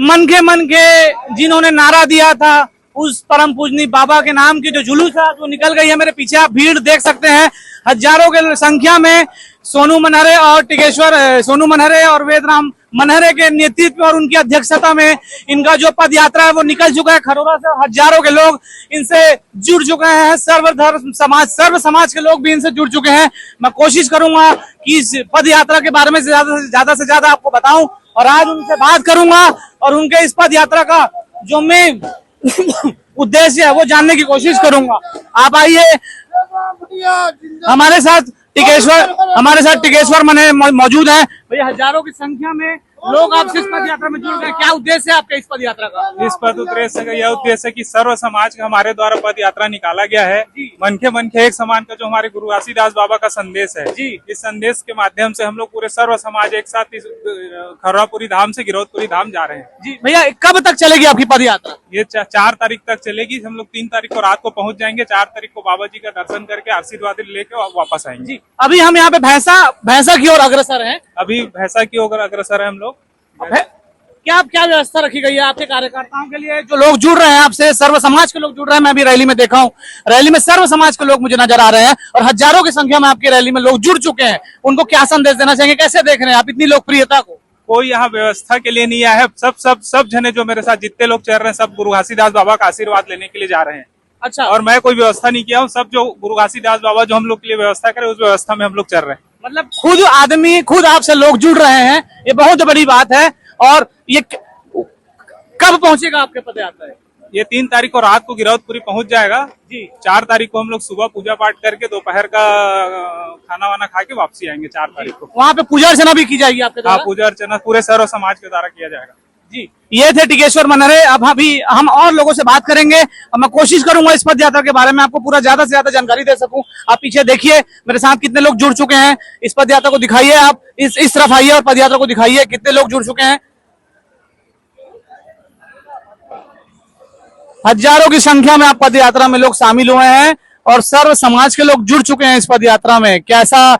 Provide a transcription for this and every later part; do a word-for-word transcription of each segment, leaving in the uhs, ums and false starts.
मनखे मनखे जिन्होंने नारा दिया था उस परम पूजनीय बाबा के नाम की जो जुलूस है, जो निकल गई है, मेरे पीछे आप भीड़ देख सकते हैं, हजारों के संख्या में सोनू मनहरे और टिकेश्वर, अ, सोनू मनहरे और वेदराम मनहरे के नेतृत्व और उनकी अध्यक्षता में इनका जो पद यात्रा है वो निकल चुका है खरोरा से। हजारों के लोग इनसे जुड़ चुके हैं, सर्व धर्म समाज, सर्व समाज के लोग भी इनसे जुड़ चुके हैं। मैं कोशिश करूंगा कि इस पद यात्रा के बारे में ज्यादा से ज्यादा से ज्यादा आपको बताऊं और आज उनसे बात करूंगा और उनके इस पद यात्रा का जो मेन उद्देश्य है वो जानने की कोशिश करूंगा। आप आइए हमारे साथ टिकेश्वर, हमारे साथ टिकेश्वर मने मौ-, मौजूद हैं। भैया, हजारों की संख्या में लोग आपसे इस पद यात्रा में जुड़ गए, क्या उद्देश्य है आपका इस पद यात्रा का? इस पद उद्देश्य का यह उद्देश्य है कि सर्व समाज का हमारे द्वारा पद यात्रा निकाला गया है। जी। मनखे मनखे एक समान का जो हमारे गुरु घासीदास बाबा का संदेश है, जी। इस संदेश के माध्यम से हम लोग पूरे सर्व समाज एक साथ इस, अ, खरोरापुरी धाम से गिरौदपुरी धाम जा रहे हैं। जी भैया, कब तक चलेगी आपकी पद यात्रा? ये चा-, चार तारीख तक चलेगी। हम लोग तीन तारीख को रात को पहुंच जाएंगे, चार तारीख को बाबा जी का दर्शन करके आशीर्वाद लेके वा-, वापस आएंगे। जी, अभी हम यहाँ पे भैंसा, भैंसा की ओर अग्रसर हैं। अभी भैंसा की ओर अग्रसर है हम लोग। अब है, क्या, क्या व्यवस्था रखी गई है आपके कार्यकर्ताओं के लिए? जो लोग जुड़ रहे हैं आपसे, सर्व समाज के लोग जुड़ रहे हैं, मैं अभी रैली में देखा हूँ, रैली में सर्व समाज के लोग मुझे नजर आ रहे हैं और हजारों की संख्या में आपकी रैली में लोग जुड़ चुके हैं, उनको क्या संदेश देना चाहेंगे, कैसे देख रहे हैं आप इतनी लोकप्रियता को? कोई यहाँ व्यवस्था के लिए नहीं आया है, सब सब सब जने जो मेरे साथ जितने लोग चल रहे हैं, सब गुरु घासीदास बाबा का आशीर्वाद लेने के लिए जा रहे हैं। अच्छा। और मैं कोई व्यवस्था नहीं किया हूँ, सब जो गुरु घासीदास बाबा जो हम लोग के लिए व्यवस्था करे, उस व्यवस्था में हम लोग चल रहे हैं। मतलब खुद आदमी, खुद आपसे लोग जुड़ रहे हैं, ये बहुत बड़ी बात है। और ये क-, कब पहुंचेगा आपके पदयात्रा? ये तीन तारीख को रात को गिरौदपुरी पहुंच जाएगा। जी। चार तारीख को हम लोग सुबह पूजा पाठ करके दोपहर का, अ, खाना वाना खा के वापसी आएंगे चार तारीख को। वहाँ पे पूजा अर्चना भी की जाएगी आपके हाँ, द्वारा? पूजा अर्चना पूरे सर्व समाज के द्वारा किया जाएगा। जी, ये थे टिकेश्वर मनहरे। अब अभी हम और लोगों से बात करेंगे। अब मैं कोशिश करूंगा इस पद यात्रा के बारे में आपको पूरा ज्यादा से ज्यादा जानकारी दे सकूं। आप पीछे देखिए, मेरे साथ कितने लोग जुड़ चुके हैं इस पद यात्रा को। दिखाइए, आप इस इस तरफ आइए और पद यात्रा को दिखाइए, कितने लोग जुड़ चुके हैं। हजारों की संख्या में आप पद यात्रा में लोग शामिल हुए हैं और सर्व समाज के लोग जुड़ चुके हैं इस पद यात्रा में। कैसा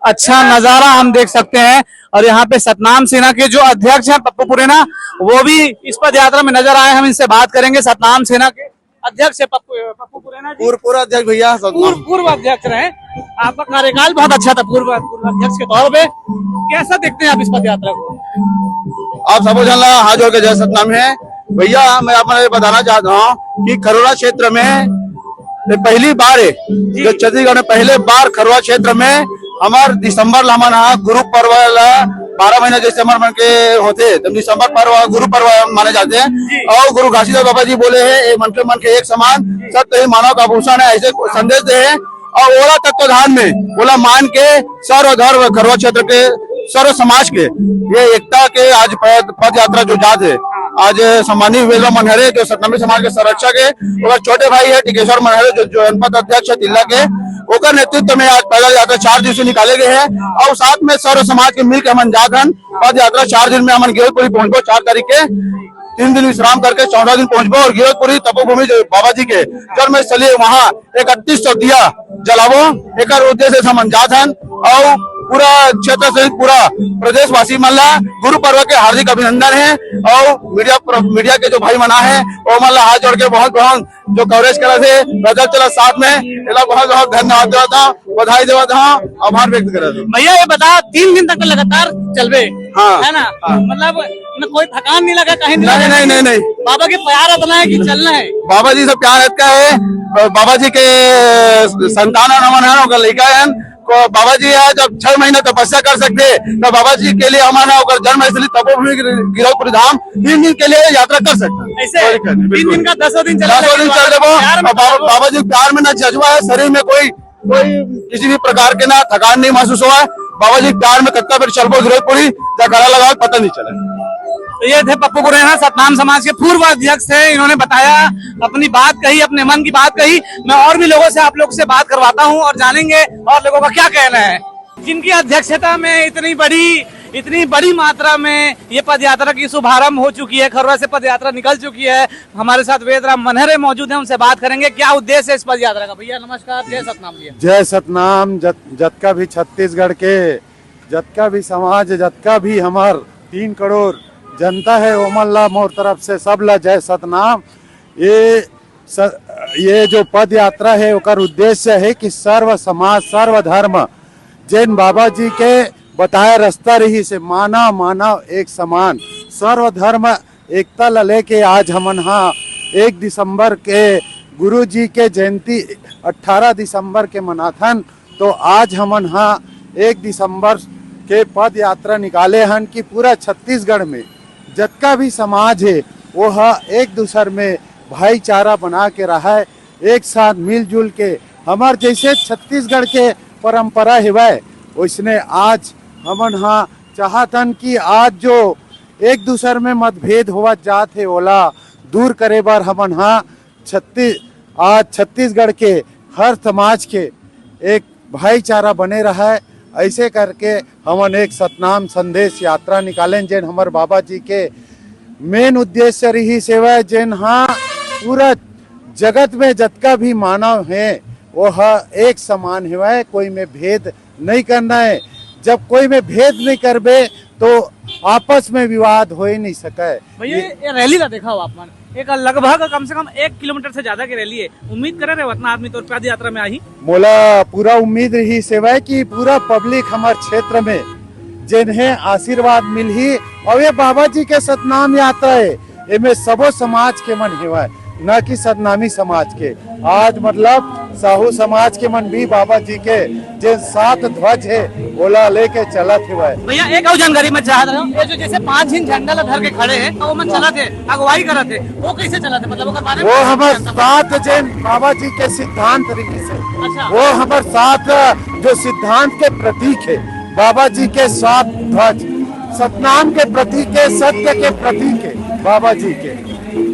अच्छा नजारा हम देख सकते हैं। और यहाँ पे सतनाम सेना के जो अध्यक्ष हैं पप्पू पुरेना, वो भी इस पद यात्रा में नजर आए। हम इनसे बात करेंगे। सतनाम सेना के अध्यक्ष है पप्पू, पप्पू पुरेना जी। पूर्व, पूर्व अध्यक्ष भैया, सतनाम। पूर्व, पूर्व अध्यक्ष रहे। आपका कार्यकाल बहुत अच्छा था पूर्व, पूर्व अध्यक्ष के तौर पे। कैसा देखते हैं आप इस पद यात्रा को? आप सबो झन ला हाथ जोड़ के जय सतनाम है। भैया, मैं आप मन ला ये बताना चाहत हौं कि खरोरा क्षेत्र में ये पहली बार है, जी। जो छत्तीसगढ़ में पहले बार खरोरा क्षेत्र में हमर दिसंबर ला हमन हा गुरु पर्व ला, बारह महीना जैसे हमर मन के होथे, तो दिसंबर पर्व गुरु पर्व माने जाथे। जी। और गुरु घासीदास बाबा जी बोले हैं, "ये मनखे मन के एक समान, जी। सत्य ही मानव का आभूषण है", ऐसे संदेश दे हैं। और ओला तत्वधान में ओला मान के सर्व धर्म खरोरा क्षेत्र के सर्व समाज के ये एकता के आज पद, पद यात्रा जो जात है, आज सम्मानित वेदराम मनहरे जो सतनामी समाज के संरक्षक है, ओकर छोटे भाई है टिकेश्वर मनहरे जो, जो जनपद अध्यक्ष है तिल्ला के, ओकर नेतृत्व में आज पैदल यात्रा चार दिन से निकाले गए हैं और साथ में सर्व समाज के मिल के हमन जात हन। पद यात्रा चार दिन में हमन गिरौदपुरी पहुंचबो, चार तारीख के तीन दिन विश्राम करके चौदह दिन पहुंचबो और गिरौदपुरी तपोभूमि जो बाबा जी के जन्म स्थली है, वहां इकतीस सौ दिया जलाबो। एकर उद्देश्य से हमन जात हन और पूरा क्षेत्र सहित पूरा प्रदेशवासी मन ला गुरु पर्व के हार्दिक अभिनंदन है और मीडिया प्र-, मीडिया के जो भाई मन आए हैं, वो मन ला हाथ जोड़ के बहुत बहुत जो कवरेज करत हे, पैदल चलत साथ में, एला बहुत बहुत धन्यवाद देवत हौं, बधाई देवत हौं, आभार व्यक्त करत हौं। भैया, ये बता, तीन दिन तक तो लगातार चलबे, हाँ, है ना? हाँ। मतलब, न कोई थकान नहीं लगा, कहीं नहीं नहीं, लगा? नहीं, नहीं, नहीं। बाबा के प्यार इतना है कि चलना है। बाबा जी से प्यार इतना है, ब-, बाबा जी के संतान हन हमन, है ना, ओकर लइका हन, को बाबा जी आज जब छह महीना तपस्या कर सकते, तो बाबा जी के लिए हमन हा ओकर जन्म स्थली तपोभूमि गिरौदपुरी धाम तीन दिन के लिए यात्रा कर सकते हैं। ऐसे? कोई दिक्कत नहीं, तीन बिल्कुल। दिन का दसों दिन चले, दसों दिन चल देबो। प्यार में और बाबा, चल देबो। बाबा जी प्यार में ना जज्बा है, शरीर में कोई, कोई किसी भी प्रकार के ना थकान नहीं महसूस हुआ है। बाबा जी प्यार में कत्ता बेर चलबो गिरौदपुरी, जयकारा लगाओ, पता नहीं चले। तो ये थे पप्पू पुरेना, सतनाम समाज के पूर्व अध्यक्ष थे। इन्होंने बताया, अपनी बात कही, अपने मन की बात कही। मैं और भी लोगों से, आप लोग से बात करवाता हूँ और जानेंगे और लोगों का क्या कहना है। जिनकी अध्यक्षता में इतनी बड़ी, इतनी बड़ी मात्रा में ये पदयात्रा की शुभारंभ हो चुकी है, खरोरा से पदयात्रा निकल चुकी है। हमारे साथ वेदराम मनहरे मौजूद हैं, उनसे बात करेंगे, क्या उद्देश्य है इस पदयात्रा का। भैया नमस्कार, जय सतनाम भैया। जय सतनाम। जत-, जतका भी छत्तीसगढ़ के, जतका भी समाज, जतका भी हमर तीन करोड़ जनता हे, ओमन ला मोर तरफ से सब ला जय सतनाम। ये स-, ये जो पद यात्रा हे, ओकर उद्देश्य हे कि सर्व समाज, सर्व धर्म, जेन बाबा जी के बताए रास्ता रहिस हे, मानव मानव एक समान, सर्व धर्म एकता ला लेके आज हमन हा एक दिसंबर के गुरु जी के जयंती अट्ठारह दिसंबर के मनाथन। तो आज हमन हा एक दिसंबर के पद यात्रा निकाले हन कि पूरा छत्तीसगढ़ में जतका भी समाज हे, वो हा एक दूसर में भाईचारा बना के रहय, एक साथ मिलजुल के, हमर जैसे छत्तीसगढ़ के परंपरा हेवय, वैसने आज हमन हा चाहत हन कि आज जो एक दूसर में मतभेद होवत जात हे, ओला दूर करे बर हमन हा छत्तीस-, आज छत्तीसगढ़ के हर समाज के एक भाईचारा बने रहय। ऐसे करके हमन एक सतनाम संदेश यात्रा निकालेन, जेन हमर बाबा जी के मेन उद्देश्य रहिस हेवय, जेन हा पूरा जगत में जतका भी मानव हे, वो हा एक समान हेवय, कोई में भेद नहीं करना है। जब कोई में भेद नहीं करबे, तो आपस में विवाद हो ही नहीं सके। भैया, ये ये, ये रैली ला देखा हो आप मन, एक लगभग कम से कम एक किलोमीटर से ज्यादा की रैली है। उम्मीद करे रहे उतना आदमी तो पद यात्रा में आही। मोला पूरा उम्मीद रहिस हेवय कि पूरा पब्लिक हमर क्षेत्र में जेन हे आशीर्वाद मिलही, और ये बाबा जी के सतनाम यात्रा है, एमे सबो समाज के मन हेवय, न कि सतनामी समाज के। आज मतलब साहू समाज के मन भी बाबा जी के जेन सात ध्वज हे, ओला लेके चलत हेवय। भैया, एक और जानकारी मैं चाहत रहा हूँ, ये जो जैसे पांच झिन झंडा ला धर के खड़े हैं, तो वो मन चलत है, अगुवाई करत है, वो कैसे चलत है? मतलब ओकर बारे में वो हमर सात जेन बाबा जी के सिद्धांत रहिस हे, अच्छा। वो हमर सात जो सिद्धांत के प्रतीक है, बाबा जी के सात ध्वज सतनाम के प्रतीक है, सत्य के प्रतीक है बाबा जी के।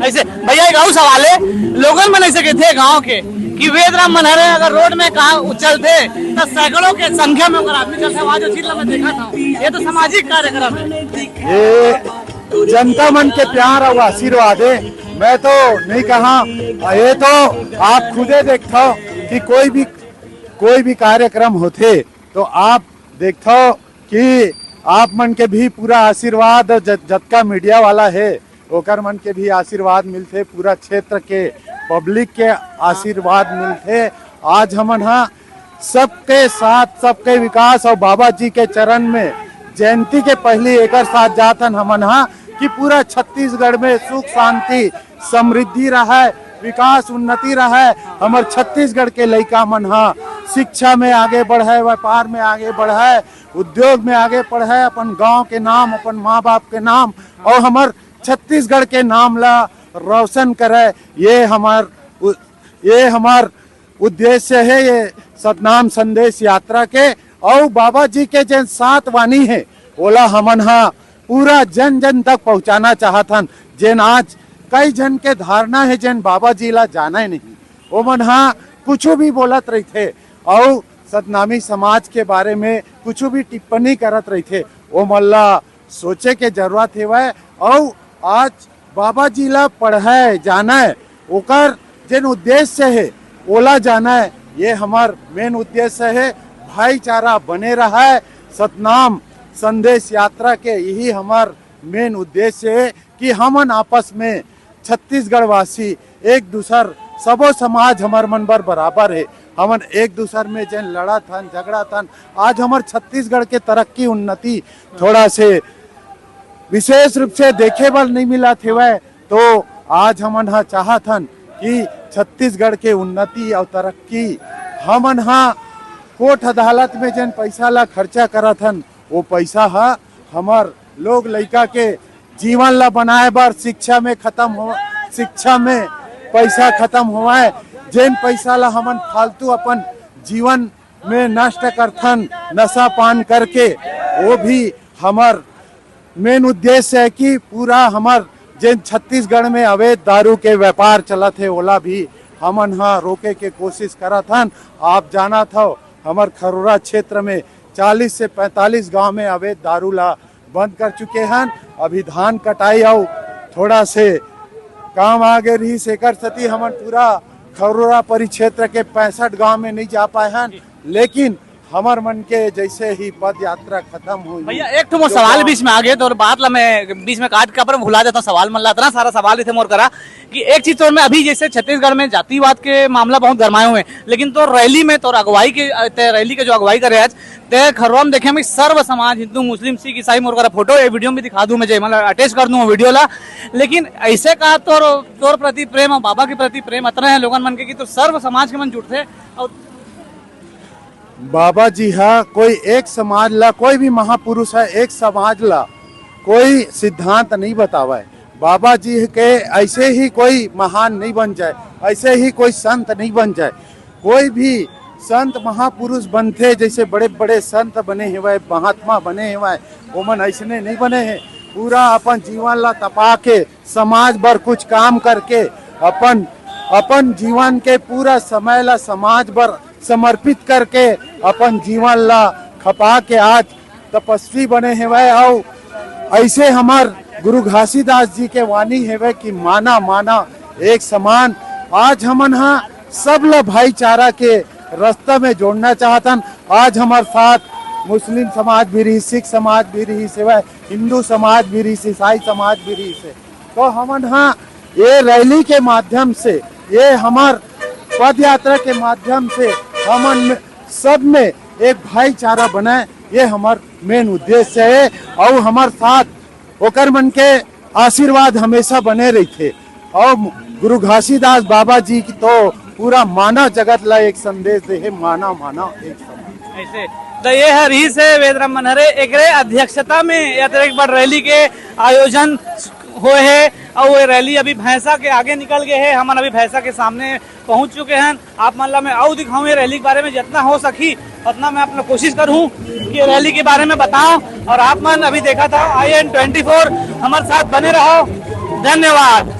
ऐसे भैया, एक और सवाल है, लोगन मन ऐसे कहते हैं गांव के कि वेद राम मन हरे अगर रोड में कहा उछलते तो सैकड़ों के संख्या में अगर आदमी चलते, वहाँ जो चीज मैं देखा था, ये तो सामाजिक कार्यक्रम है। ये जनता मन के प्यार और आशीर्वाद है। मैं तो नहीं कहा, ये तो आप खुदे देखता हो कि कोई भी, कोई भी कार्यक्रम होते तो आप देखता हो कि आप मन के भी पूरा आशीर्वाद, ज-, जतका मीडिया वाला है, ओकर मन के भी आशीर्वाद मिलथे, पूरा क्षेत्र के पब्लिक के आशीर्वाद मिलथे। आज हमन हा सबके साथ, सबके विकास और बाबा जी के चरण में जयंती के पहली एकर साथ जाथन हमन हा कि पूरा छत्तीसगढ़ में सुख, शांति, समृद्धि रहय, विकास, उन्नति रहय। हमर छत्तीसगढ़ के लइका मन हा शिक्षा में आगे बढ़य, व्यापार में आगे बढ़य, उद्योग में आगे बढ़य, अपन गांव के नाम, अपन माँ बाप के नाम और हमर छत्तीसगढ़ के नाम ला रोशन करय। ये हमर उ-, ये हमर उद्देश्य है ये सतनाम संदेश यात्रा के। और बाबा जी के जेन सात वाणी है, ओला हमन हा पूरा जन जन तक पहुँचाना चाहत हन। जेन आज कई झन के धारणा है, जेन बाबा जी ला जाने नहीं, ओमन हा कुछ भी बोलत रहिथे और सतनामी समाज के बारे में कुछ भी टिप्पणी करत रहिथे, ओमन ला सोचे के जरूरत हेवय। और आज बाबा जी ला पढ़य, जानय, ओकर जेन उद्देश्य हे, ओला जानय, ये हमर मेन उद्देश्य हे। भाईचारा बने रहय, सतनाम संदेश यात्रा के यही हमर मेन उद्देश्य हे कि हमन आपस में छत्तीसगढ़ वासी एक दूसर, सबो समाज हमर मन बर बराबर हे। हमन एक दूसर में जेन लड़त हन, झगड़त हन, आज हमर छत्तीसगढ़ के तरक्की, उन्नति थोड़ा से विशेष रूप से देखे बर नहीं मिलत हेवय। तो आज हमन हा चाहत हन कि छत्तीसगढ़ के उन्नति और तरक्की, हमन हा कोर्ट अदालत में जेन पैसा ला खर्चा करत हन, वो पैसा हा हमर लोग लइका के जीवन ला बनाए बर शिक्षा में खत्म हो, शिक्षा में पैसा खत्म होवय, जेन पैसा ला हमन फालतू अपन जीवन में नष्ट करथन नशा पान करके, वो भी हमर मेन उद्देश्य है कि पूरा हमर जेन छत्तीसगढ़ में अवैध दारू के व्यापार चलत हे, ओला भी हमन हा रोके के कोशिश करत हन। आप जानत हव, हमर खरोरा क्षेत्र में चालीस से पैंतालीस गांव में अवैध दारू ला बंद कर चुके हन। अभी धान कटाई अउ थोड़ा से काम आगे रहिस, एकर सेती हमन पूरा खरोरा परिक्षेत्र के पैंसठ गांव में नहीं जा पाए हन, लेकिन हमर मन के जैसे ही पद यात्रा खत्म हुई, भैया, एक ठो मोर सवाल बीच में आ गए, तो बात ला मैं बीच में काट के अपन भुला देता हूँ। सवाल मन ला, इतना सारा सवाल रहिथे मोर करा कि एक चीज तो मैं अभी, जैसे छत्तीसगढ़ में जातिवाद के मामला बहुत गरमाए हुए हैं, लेकिन तो रैली में, तो अगुवाई के, ते रैली के जो अगुवाई करे आज, ते खरवा में देखे, मैं सर्व समाज, हिंदू, मुस्लिम, सिख, ईसाई, मोर करा फोटो ये वीडियो में भी दिखा दूं मैं, जय मतलब अटैच कर दूं वीडियो ला। लेकिन ऐसे का तोर, तोर प्रति प्रेम और बाबा के प्रति प्रेम इतना है लोगन मन के कि तो सर्व समाज के मन जुटथे। और बाबा जी हा कोई एक समाज ला, कोई भी महापुरुष है एक समाज ला कोई सिद्धांत नहीं बतावे। बाबा जी के ऐसे ही कोई महान नहीं बन जाए, ऐसे ही कोई संत नहीं बन जाए। कोई भी संत महापुरुष बनथे, जैसे बड़े बड़े संत बने हेवय, महात्मा बने हेवय, ओमन ऐसने नहीं बने हैं। पूरा अपन जीवन ला तपा के समाज बर कुछ काम करके अपन अपन जीवन के पूरा समय ला समाज बर समर्पित करके अपन जीवन ला खपा के आज तपस्वी बने हेवय। अउ ऐसे हमर गुरु घासीदास जी के वाणी हेवय कि माना माना एक समान। आज हमन हा सब ला भाईचारा के रास्ता में जोड़ना चाहतन। आज हमर साथ मुस्लिम समाज भी रही, सिख समाज भी रही, सेवा हिंदू समाज भी रही, ईसाई समाज भी रही से। तो हमन हा ये रैली के माध्यम से, ये हमर पद यात्रा के माध्यम से हमन में, सब में एक भाईचारा बनाए, ये हमर मेन उद्देश्य है। और हमर साथ ओकर मन के आशीर्वाद हमेशा बने रहिथे। और गुरु घासीदास बाबा जी की तो पूरा मानव जगत ला एक संदेश दे है, माना माना एक समान। ऐसे तो ये हर ही से वेदराम मनहरे एकरे अध्यक्षता में यात्रा एक बार रैली के आयोजन हुए है। और वो रैली अभी भैंसा के आगे निकल गए है। हमन अभी भैंसा के सामने पहुंच चुके हैं। आप मन ला मैं अउ दिखाऊं ये रैली के बारे में, जितना हो सकी उतना मैं अपना कोशिश करूं कि रैली के बारे में बताऊं। और आप मन अभी देखा था आई एन ट्वेंटी फोर, हमारे साथ बने रहो। धन्यवाद।